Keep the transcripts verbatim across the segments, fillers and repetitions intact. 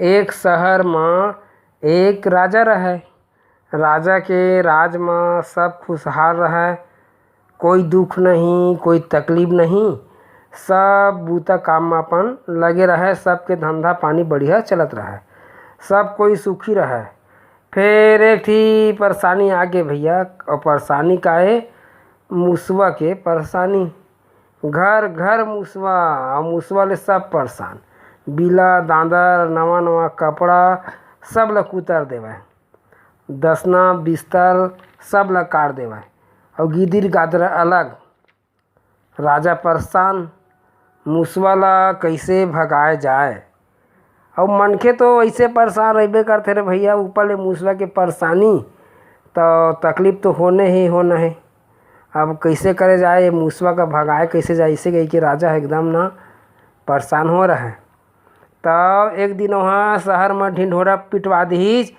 एक शहर म एक राजा रहय। राजा के राज म सब खुशहाल रहय, कोई दुख नहीं, कोई तकलीफ नहीं। सब बूता काम म अपन लगे रहय, सबके धंधा पानी बढ़िया चलत रहय, सब कोई सुखी रहय। फेर एक ठी परेशानी आगे भैया, अउ परेशानी का ए? मुसवा के परेशानी। घर घर मुसवा, अउ मुसवा ले सब परेशान। बीला, दांदर, नवा नवा कपड़ा, सब ल कुतर देवय। दसना, बिस्तर, सब ल काट देवय। अउ गिदिर गादर अलग। राजा परेशान, मुसवा ल कइसे भगाए जाए? अउ मनखे तो अइसे परेशान रहिबे करथे रे भैया, ऊपर ले मुसवा के परेशानी, त तकलीफ तो होने ही होना हे। अब कइसे करे जाए, ये मुसवा का भगाए कइसे जाए, अइसे कहिके राजा ह एकदम ना परेशान हो रहय। तब एक दिन वहाँ शहर म ढिंढोरा पिटवा दिहिस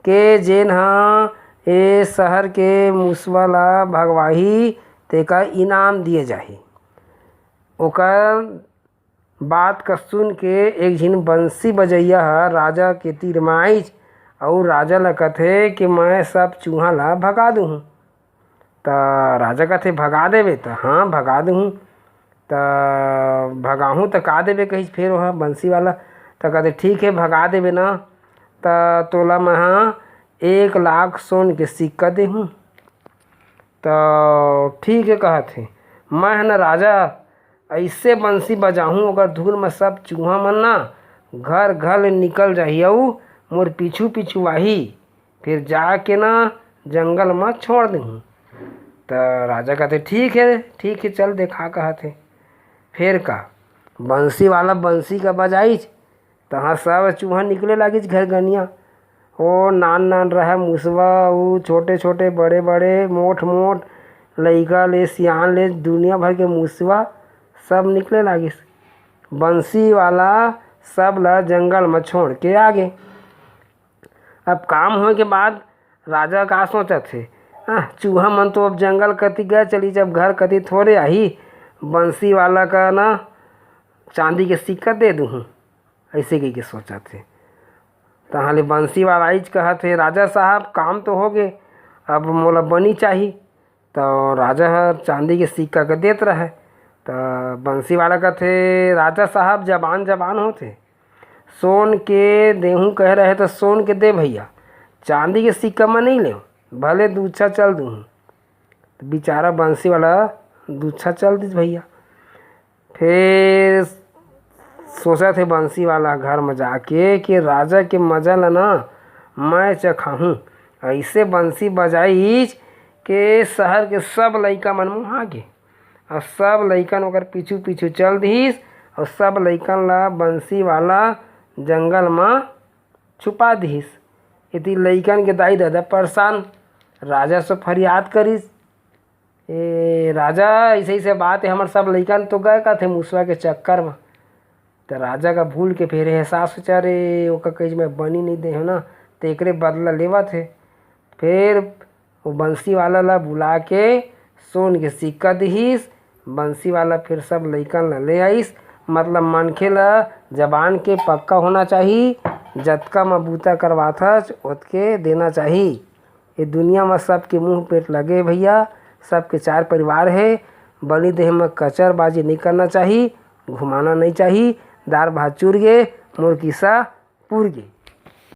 के जेन ह ए शहर के मुसवा ल भगवाही, तेका इनाम दिए जाही। ओकर बात का सुन के एक झिन बंसी बजइया ह राजा के तीर म आइच अउ राजा ल कथे कि मैं सब चूहा ल भगा दूहूँ। त राजा कथे, "भगा देबे?" त, "हाँ, भगा दूहूँ।" त, "भगाहूँ त का देबे?" कहिस फेर ओह बंसी वाला। त कथे, "ठीक हे, भगा देबे ना, त तोला मैं ह एक लाख सोन के सिक्का देहूँ।" त ठीक हे कहत हे, "मैं ह न राजा अइसे बंसी बजाहूँ, ओकर धुन म सब चूहा मन ना घर घर ले निकल जाही अउ मोर पीछू पीछू आही, फिर जाके ना जंगल म छोड़ देहूँ।" त राजा कथे, "ठीक हे, ठीक हे, चल देखा," कहत हे। फेर का, बंसी वाला बंसी का बजाइच, तहाँ सब चूहा निकले लागिस घरगनिया। ओ नान नान रहय मुसवा, ऊ छोटे छोटे, बड़े बड़े, मोट मोट, लइका ले सियान ले, दुनिया भर के मुसवा सब निकले लागिस। बंसी वाला सब ल जंगल म छोड़ के आगे। अब काम होए के बाद राजा का सोचत हे, "आह, चूहा मन तो अब जंगल कति गए चलिस, अब घर कति थोरे आही, बंसी वाला का ना चांदी के सिक्का दे दूहूँ," अइसे कहिके सोचत हे। तहाँ ले बंसी वाला आइच कहत हे, "राजा साहब, काम तो होगे, अब मोला बनी चाही।" त राजा ह चांदी के सिक्का के देत रहय। त बंसी वाला कथे, "राजा साहब, जबान जबान होथे, सोन के देहूँ कहे रहे त सोन के दे भैया, चांदी के सिक्का म नइ लेव, भले दुच्छा चल दूहूँ।" त बिचारा बंसी वाला दुच्छा चल दिस भैया। फेर सोचत हे बंसी वाला घर म जाके कि राजा के मजा ल ना मैं चखाहूँ। अइसे बंसी बजाइच के शहर के सब लइका मन मोहा गे। अउ सब लइकन ओकर पीछू पीछू चल दिहिस अउ सब लइकन ल बंसी वाला जंगल म छुपा दिहिस। एती लइकन के दाई ददा परेशान, राजा से फरियाद करिस, "ए राजा, अइसे अइसे बात हे, हमर सब लइकन तो गए कथे मुसवा के चक्कर म।" त राजा का भूल के फेर एहसास होइच, "अरे, ओकर कइच मैं बनी नइ देहूँ ना, त एकरे बदला लेवत हे।" फेर वो बंसी वाला ला बुला के सोन के सिक्का दिहिस। बंसी वाला फिर सब लइकन ला ले आइस। मतलब मनखे ला जबान के पक्का होना चाही, जतका म बूता करवाथस ओतके देना चाही। ये दुनिया म सबके मुंह पेट लगे भैया, सबके चार परिवार हे। बनी देह म कचरबाजी नइ करना चाही, घुमाना नइ चाही। दार भात चुर गे, मोर किस्सा पुर गे।